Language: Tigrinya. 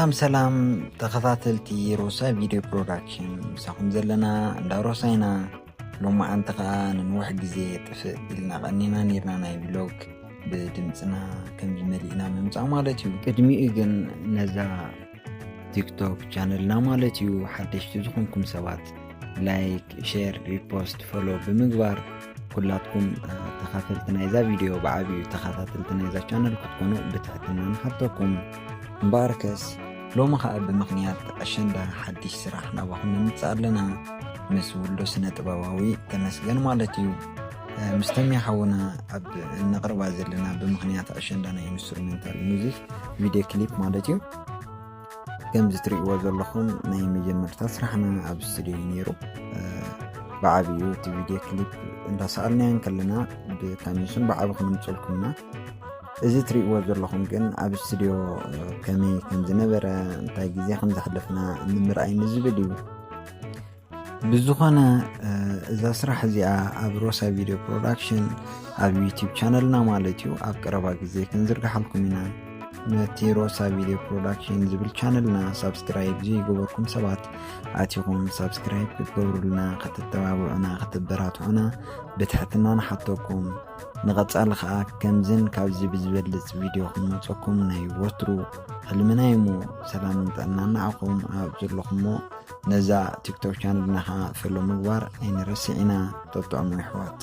ሰላም ሰላም ተኸታተልቲ ሮሳ ቪድዮ ፕሮዳክሽን፣ ምሳኹም ዘለና እንዳ ሮሳ ኢና። ሎማዓንቲ ኸዓ ንንውሕ ግዜ ጥፍእ ኢልና ቀኒና ነይርና፣ ናይ ቪሎግ ብድምፅና ከምዚ መሊእና ምምፃእ ማለት እዩ። ቅድሚኡ ግን ነዛ ቲክቶክ ቻነልና ማለት እዩ ሓደሽቲ ዝኾንኩም ሰባት ላይክ፣ ሼር፣ ሪፖስት፣ ፎሎ ብምግባር ኩላትኩም ተኻፈልቲ ናይዛ ቪድዮ ብዓብዩ ተኸታተልቲ ናይዛ ቻነል ክትኮኑ ብትሕትና ንሓተኩም። እምበኣርከስ ሎሚ ኸኣ ብምኽንያት ኣሸንዳ ሓድሽ ስራሕ ናባኹም ንምጽእ ኣለና፣ ምስ ውልዶ ስነ ጥበባዊ ተመስገን ማለት እዩ። ምስተምያ ሓውና ኣብ እነቕርባ ዘለና ብምኽንያት ኣሸንዳ ናይ ኢንስትሩሜንታል ሙዚክ ቪድዮ ክሊፕ ማለት እዩ። ከምዚ ትርእይዎ ዘለኹም ናይ መጀመርታ ስራሕና ኣብ ስቱዲዮ እዩ ነይሩ። ብዓብዩ እቲ ቪድዮ ክሊፕ እንዳሰኣልናዮ እንከለና ብካሚሱን ብዓቢ ክነምፀልኩም ኢና። እዚ ትርእይዎ ዘለኹም ግን ኣብ ስቱዲዮ ከመይ ከም ዝነበረ፣ እንታይ ግዜ ከም ዘሕለፍና ንምርኣይ ንዝብል እዩ። ብዝኾነ እዛ ስራሕ እዚኣ ኣብ ሮሳ ቪድዮ ፕሮዳክሽን ኣብ ዩቲዩብ ቻነልና ማለት እዩ ኣብ ቀረባ ግዜ ክንዝርግሓልኩም ኢና። ነቲ ሮሳ ቪድዮ ፕሮዳክሽን ዝብል ቻነልና ሳብስክራይብ ዘይገበርኩም ሰባት ኣቲኹም ሳብስክራይብ ክትገብሩልና፣ ክትተባብዑና፣ ክትበራትዑና ብትሕትና ንሓተኩም። ንቐጻሊ ኸኣ ከምዝን ካብዚ ብዝበልጽ ቪድዮ ክንመጸኩም ናይ ወትሩ ሕልምና እዩ እሞ ሰላምን ጥዕናን ንዓኹም ኣብ ዘለኹሞ ነዛ ቲክቶክ ቻነልና ኸዓ ፈሎ ምግባር ኣይንረስዕ ኢና። ተጥዕሙ ኣሕዋት።